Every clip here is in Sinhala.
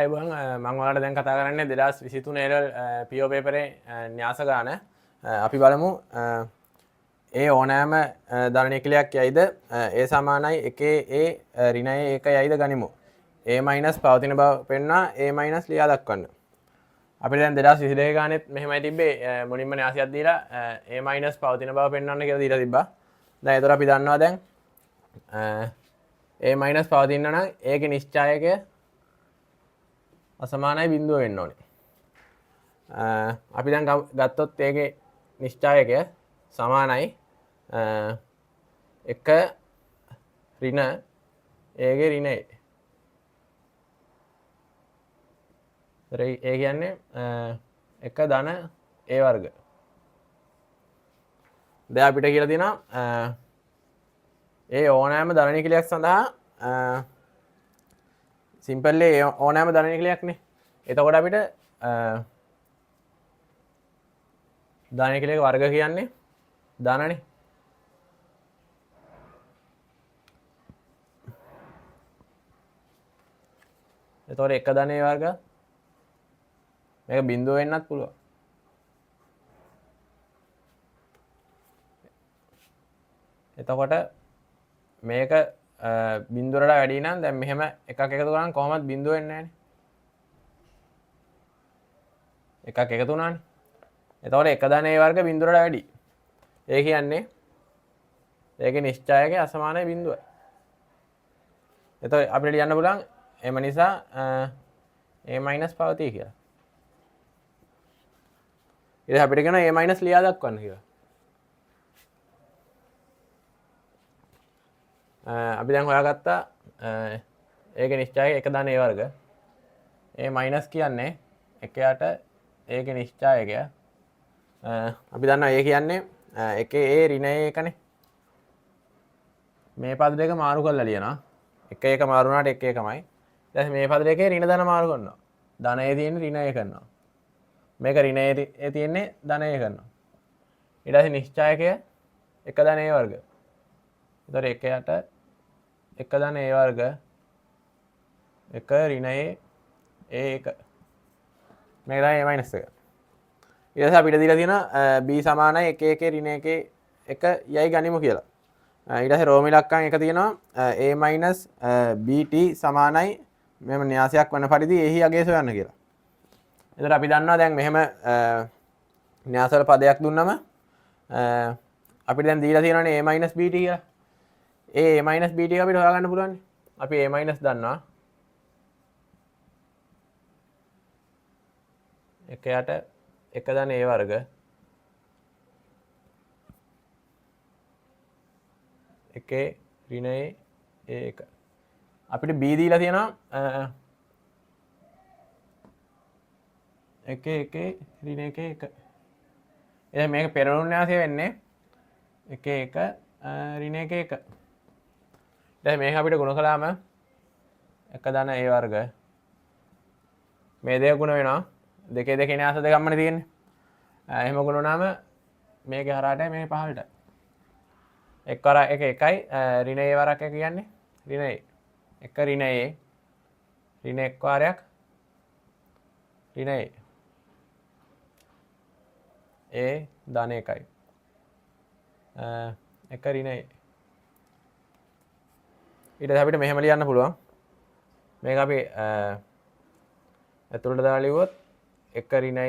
අයබෝන් මම ඔයාලට දැන් කතා කරන්නේ 2023 ඒලෙවල් PO පේපරේ න්‍යාස ගාන. අපි බලමු ඒ ඕනෑම ධන නිකලයක් යයිද ඒ සමානයි 1 ඒ ඍණ 1 යයිද ගනිමු. A minus පවතින බව පෙන්වා A minus ලියා දක්වන්න. අපිට දැන් 2022 ගානෙත් මෙහෙමයි තිබ්බේ, මුලින්ම න්‍යාසයක් දීලා A minus පවතින බව පෙන්වන්න කියලා දීලා තිබ්බා. දැන් ඒතර අපි දන්නවා දැන් A minus පවතින්න නම් ඒකේ නිශ්චායකය අසමානයි බිඳුව වෙන්න ඕනේ. අපි දැන් ගත්තොත් ඒකේ නිශ්චායකය සමානයි 1 ඍණ ඒකේ ඍණ A. ඒ කියන්නේ 1 ධන A වර්ග. දැන් අපිට කියලා තියෙනවා ඒ ඕනෑම ධන නිකලයක් සඳහා සිම්පල් ඒ ඕනෑම ධන නිකලයක් නේ. එතකොට අපිට ධන නිකලයක වර්ග කියන්නේ ධනනේ. එතකොට 1 ධන A වර්ග මේක බිඳුව වෙන්නත් පුළුවන්. එතකොට මේක බිඳුවට වැඩි නම් දැන් මෙහෙම එකක් එකතු කරාම කොහොමවත් බිඳුව වෙන්නේ නැහනේ. එකක් එකතු වුණානේ. එතකොට 1 ධන A වර්ග බිඳුවට වැඩි. ඒ කියන්නේ ඒකේ නිශ්චායකය අසමානයි බිඳුවයි. එතකොට අපිට ලියන්න පුළුවන් එම නිසා A minus පවතී කියලා. ඊට අපිට කියනවා A minus ලියා දක්වන්න කියලා. අපි දැන් හොයාගත්තා ඒකේ නිශ්චායක 1 ධන A වර්ග. A minus කියන්නේ 1 යට ඒකේ නිශ්චායකය. අපි දන්නවා A කියන්නේ 1 A ඍණ A එකනේ. මේ පද දෙක මාරු කරලා ලියනවා. 1 1 මාරු වුණාට 1 එකමයි. ඊට පස්සේ මේ පද දෙකේ ඍණ ධන මාරු කරනවා. ධන A තියෙන්නේ ඍණ A කරනවා. මේක ඍණ A තියෙන්නේ ධන A කරනවා. ඊට පස්සේ නිශ්චායකය 1 ධන A වර්ග. එතකොට 1 යට 1 ධන A වර්ග 1 ඍණ A A 1. මේක තමයි A minus එක. ඊට පස්සේ අපිට දීලා තියෙනවා B සමානයි 1 1 ඍණ 1 1 යයි ගනිමු කියලා. ඊට පස්සේ රෝම ඉලක්කම් එක තියෙනවා A minus BT සමානයි මෙහෙම න්‍යාසයක් වන පරිදි එහි අගය සොයන්න කියලා. එතකොට අපි දන්නවා දැන් මෙහෙම න්‍යාසවල පදයක් දුන්නම අපිට දැන් දීලා තියෙනවානේ A minus BT කියලා. ඒ A minus BT එක අපිට හොයාගන්න පුළුවන්. අපි A minus දන්නවා. 1 යට 1 ධන A වර්ග 1 ඍණ A A 1. අපිට B දීලා තියෙනවා 1 1 ඍණ 1 1. එහෙනම් මේක පෙරළුම් න්‍යාසය වෙන්නේ 1 1 ඍණ 1 1. දැන් මේක අපිට ගුණ කළාම 1 ධන A වර්ග මේ දෙක ගුණ වෙනවා. දෙකේ දෙකේ න්‍යාස දෙකක්මනේ තියෙන්නේ. එහෙම ගුණ වුණාම මේකේ හරහාටයි මේ පහළට. එක් වරක් එක එකයි ඍණ A වරක් එක කියන්නේ ඍණ A. 1 ඍණ A ඍණ එක් වාරයක් ඍණ A. A ධන 1යි. 1 ඍණ A. ඊට පස්සේ අපිට මෙහෙම ලියන්න පුළුවන්. මේක අපි ඇතුළට දාලා ලිව්වොත් 1 ඍණ A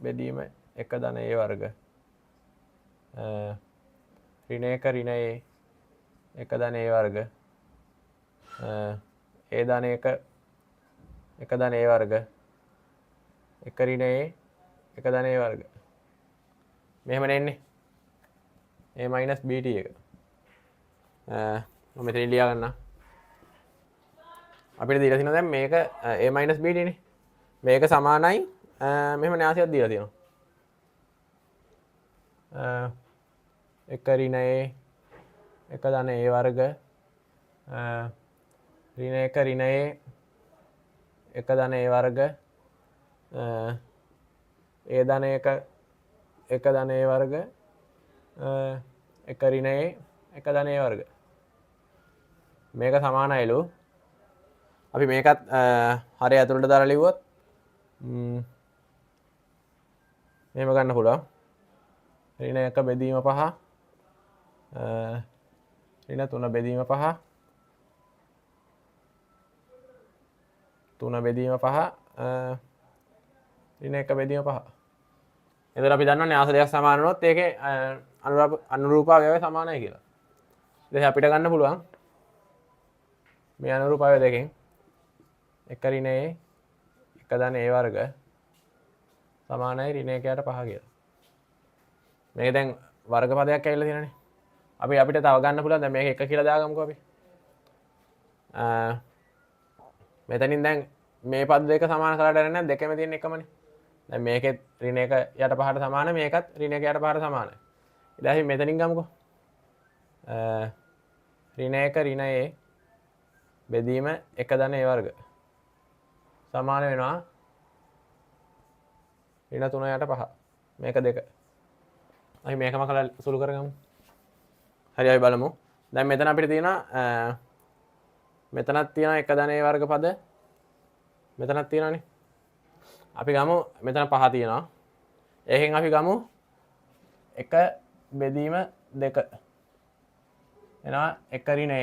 බෙදීම 1 ධන A වර්ග ඍණ 1 ඍණ A 1 ධන A වර්ග A ධන 1 1 ධන A වර්ග 1 ඍණ A 1 ධන A වර්ග. මෙහෙමනේ එන්නේ A minus BT එක. මම මෙතනින් ලියා ගන්නම්. අපිට දීලා තියෙනවා දැන් මේක A minus BT නේ. මේක සමානයි මෙහෙම න්‍යාසයක් දීලා තියෙනවා. 1 ඍණ A 1 ධන A වර්ග ඍණ 1 ඍණ A 1 ධන A වර්ග A ධන 1 1 ධන A වර්ග 1 ඍණ A 1 ධන A වර්ග. මේක සමානයිලු. අපි මේකත් හරය ඇතුළට දාලා ලිව්වොත් මෙහෙම ගන්න පුළුවන්. ඍණ 1 බෙදීම 5 ඍණ 3 බෙදීම 5 3 බෙදීම 5 ඍණ 1 බෙදීම 5. එතකොට අපි දන්නවා න්‍යාස දෙකක් සමාන වුණොත් ඒකේ අනුරූප අවයවය සමානයි කියලා. ඊට පස්සේ අපිට ගන්න පුළුවන් මේ අනුරූප අවයව දෙකෙන් 1 ඍණ a 1 ධන a වර්ග සමානයි ඍණ 1 යට 5 කියලා. මේක දැන් වර්ග පදයක් ඇවිල්ලා තියෙනනේ. අපිට තව ගන්න පුළුවන්. දැන් මේක 1 කියලා දාගමුකෝ අපි. මෙතනින් දැන් මේ පද දෙක සමාන කරලා දැනන්නේ නැහැ, දෙකම තියෙන එකමනේ. දැන් මේකෙත් ඍණ 1 යට 5ට සමාන, මේකත් ඍණ 1 යට 5ට සමානයි. ඊට පස්සේ මෙතනින් ගමුකෝ. ඍණ 1 ඍණ a බෙදීම 1 ධන a වර්ග සමාන වෙනවා ඍණ 3 යට 5. මේක 2. අපි මේකම කරලා සුළු කරගමු. හරි, අපි බලමු. දැන් මෙතන අපිට තියෙනවා, මෙතනක් තියෙනවා 1 ධන a වර්ග පද, මෙතනක් තියෙනවානේ. අපි ගමු මෙතන 5 තියෙනවා. ඒකෙන් අපි ගමු 1 බෙදීම 2. එනවා 1 ඍණ a.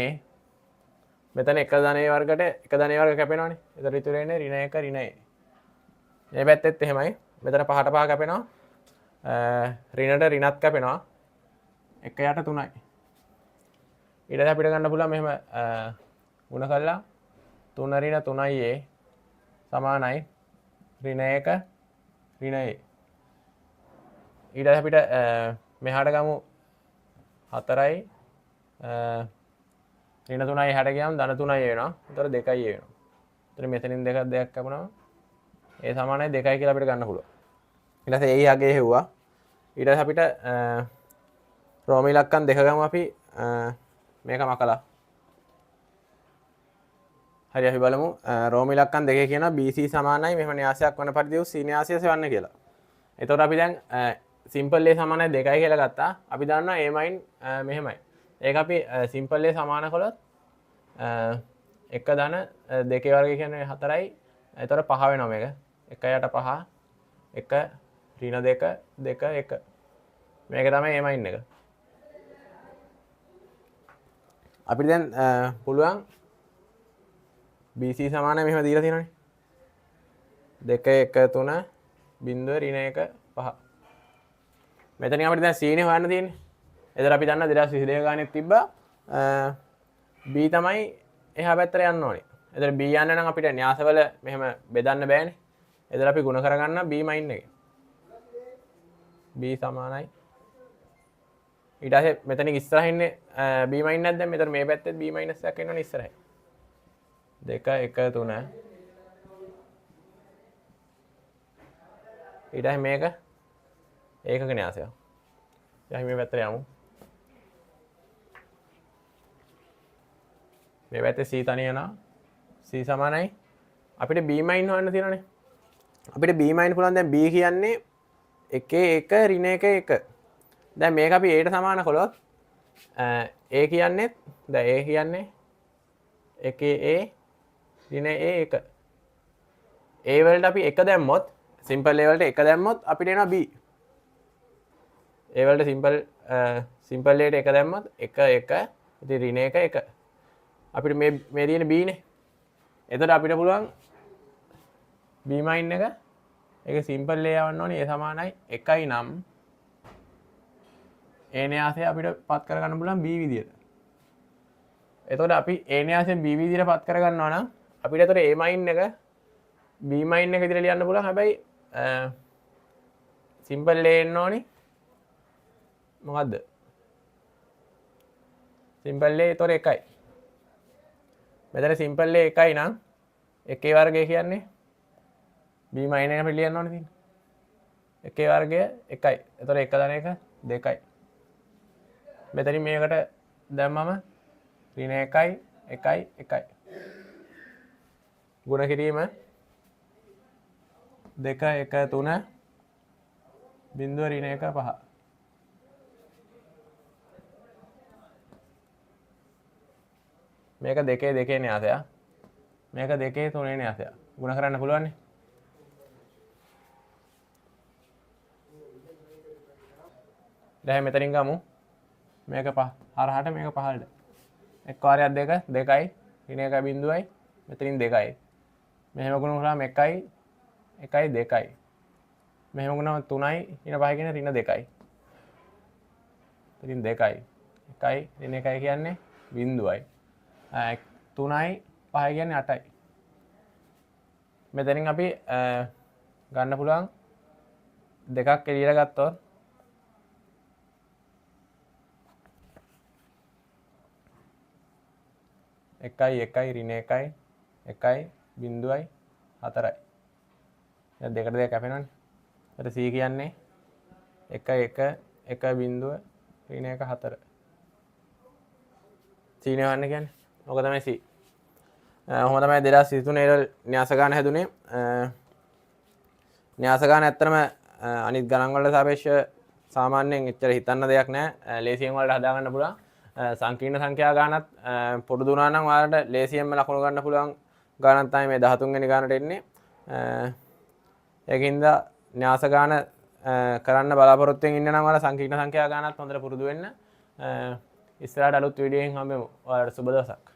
මෙතන 1 ධන a වර්ගයට 1 ධන a වර්ග කැපෙනවානේ. ඒතර ඉතුරු වෙන්නේ ඍණ 1 ඍණ a. මේ පැත්තෙත් එහෙමයි. මෙතන 5ට 5 කැපෙනවා. ඍණට ඍණත් කැපෙනවා. 1 යට 3යි. ඊට පස්සේ අපිට ගන්න පුළුවන් මෙහෙම ගුණ කරලා 3 ඍණ 3යි a සමානයි ඍණ 1 ඍණ a. ඊට පස්සේ අපිට මෙහාට ගමු 4යි ඍණ 3යි එහාට ගියාම ධන 3යි වෙනවා. ඒතර 2යි වෙනවා. ඒතර මෙතනින් දෙකක් දෙකක් කැපුණාම ඒ සමානයි 2යි කියලා අපිට ගන්න පුළුවන්. ඊට පස්සේ ඒ අගේ හෙව්වා. ඊට පස්සේ අපිට රෝම ඉලක්කම් දෙක ගමු අපි මේක මකලා. හරි, අපි බලමු. රෝම ඉලක්කම් දෙකේ කියනවා BC සමානයි මෙහෙම න්‍යාසයක් වන පරිදි වූ C න්‍යාසය සොයන්න කියලා. එතකොට අපි දැන් සිම්පල් A සමානයි 2යි කියලා ගත්තා. අපි දන්නවා A මයින් මෙහෙමයි. ඒක අපි සිම්පල් A සමාන කළොත් 1 ධන දෙකේ වර්ගය කියන්නේ 4යි. එතකොට 5 වෙනවා මේක. 1 යට 5 1 ඍණ 2 2 1. මේක තමයි A මයින් එක. අපිට දැන් පුළුවන් BC සමානයි මෙහෙම දීලා තියෙනවනේ. 2 1 3 බිංදුව ඍණ 1 5. මෙතනින් අපිට දැන් C නේ හොයන්න තියෙන්නේ. එතන අපි දන්නා 2022 ගානෙත් තිබ්බා B තමයි එහා පැත්තට යන්න ඕනේ. එතන B යන්න නම් අපිට න්‍යාසවල මෙහෙම බෙදන්න බෑනේ. එතන අපි ගුණ කරගන්න B මයින් එකේ. B සමානයි. ඊට පස්සේ මෙතනින් ඉස්සරහින් ඉන්නේ B මයින් එකක් දැන් මෙතන මේ පැත්තෙත් B minus එකක් එනවනේ ඉස්සරහින්. 2 1 3. ඊට පස්සේ මේක ඒකක න්‍යාසයක්. ඊට පස්සේ මේ පැත්තට යමු. මේ පැත්තේ C තනිය යනවා. C සමානයි අපිට B මයින් හොයන්න තියෙනවනේ. අපිට B මයින් පුළුවන් දැන් B කියන්නේ 1 1 ඍණ 1 1. දැන් මේක අපි A ට සමාන කළොත් A කියන්නේ දැන් A කියන්නේ 1 A ඍණ A 1. A වලට අපි 1 දැම්මොත් සිම්පල් A වලට 1 දැම්මොත් අපිට එනවා B. A වලට සිම්පල් A ට 1 දැම්මොත් 1 1 ඉතින් ඍණ 1 1. අපිට මේ තියෙන B නේ. එතකොට අපිට පුළුවන් B මයින් එක ඒක සිම්පල් A යවන්න ඕනේ. A සමානයි 1යි නම් A න්‍යාසය අපිට පත් කරගන්න පුළුවන් B විදියට. එතකොට අපි A න්‍යාසයෙන් B විදියට පත් කරගන්නවා නම් අපිට එතකොට A මයින් එක B මයින් එක විදියට ලියන්න පුළුවන්. හැබැයි සිම්පල් A එන්න ඕනේ මොකද්ද? සිම්පල් A එතකොට 1යි. මෙතන සිම්පල් A 1යි නම් එකේ වර්ගය කියන්නේ B මයින් එක අපිට ලියන්න ඕනේ තියෙන්නේ. එකේ වර්ගය 1යි. එතකොට 1 ධන 1 2යි. මෙතනින් මේකට දැම්මම ඍණ 1යි 1යි 1යි. ගුණ කිරීම 2 1 3 බිංදුව ඍණ 1 5. මේක දෙකේ දෙකේ න්‍යාසයක්. මේක දෙකේ තුනේ න්‍යාසයක්. ගුණ කරන්න පුළුවන් නේ. දැන් මෙතනින් ගමු. මේක පහ හරහට මේක පහළට. එක් වාරයක් දෙක දෙකයි ඍණ එකයි බිංදුවයි මෙතනින් දෙකයි. මෙහෙම ගුණ කරාම එකයි එකයි දෙකයි. මෙහෙම ගුණම තුනයි ඍණ පහයි කියන්නේ ඍණ දෙකයි. මෙතනින් දෙකයි. එකයි ඍණ එකයි කියන්නේ බිංදුවයි. තුනයි පහයි කියන්නේ අටයි. මෙතනින් අපි ගන්න පුළුවන් දෙකක් එළියට ගත්තොත් එකයි එකයි ඍණ එකයි එකයි බිංදුවයි හතරයි. දැන් දෙකට දෙක කැපෙනවනේ. ඊට C කියන්නේ එක එක එක බිංදුව ඍණ එක හතර. C නේ හොයන්න කියන්නේ. ඔක තමයි C. ඔහොම තමයි 2023 ඒවල් න්‍යාස ගාන හැදුනේ. න්‍යාස ගාන ඇත්තටම අනිත් ගණන් වලට සාපේක්ෂව සාමාන්‍යයෙන් එච්චර හිතන්න දෙයක් නෑ. ලේසියෙන් ඔයාලට හදාගන්න පුළුවන්. සංකීර්ණ සංඛ්‍යා ගානත් පොඩු දුනා නම් ඔයාලට ලේසියෙන්ම ලකුණු ගන්න පුළුවන් ගානක් තමයි මේ 13 වෙනි ගානට එන්නේ. ඒකින්ද න්‍යාස ගාන කරන්න බලාපොරොත්තු වෙමින් ඉන්න නම් ඔයාලා සංකීර්ණ සංඛ්‍යා ගානත් හොඳට පුරුදු වෙන්න. ඉස්සරහට අලුත් වීඩියෝ එකකින් හම්බෙමු. ඔයාලට සුබ දවසක්.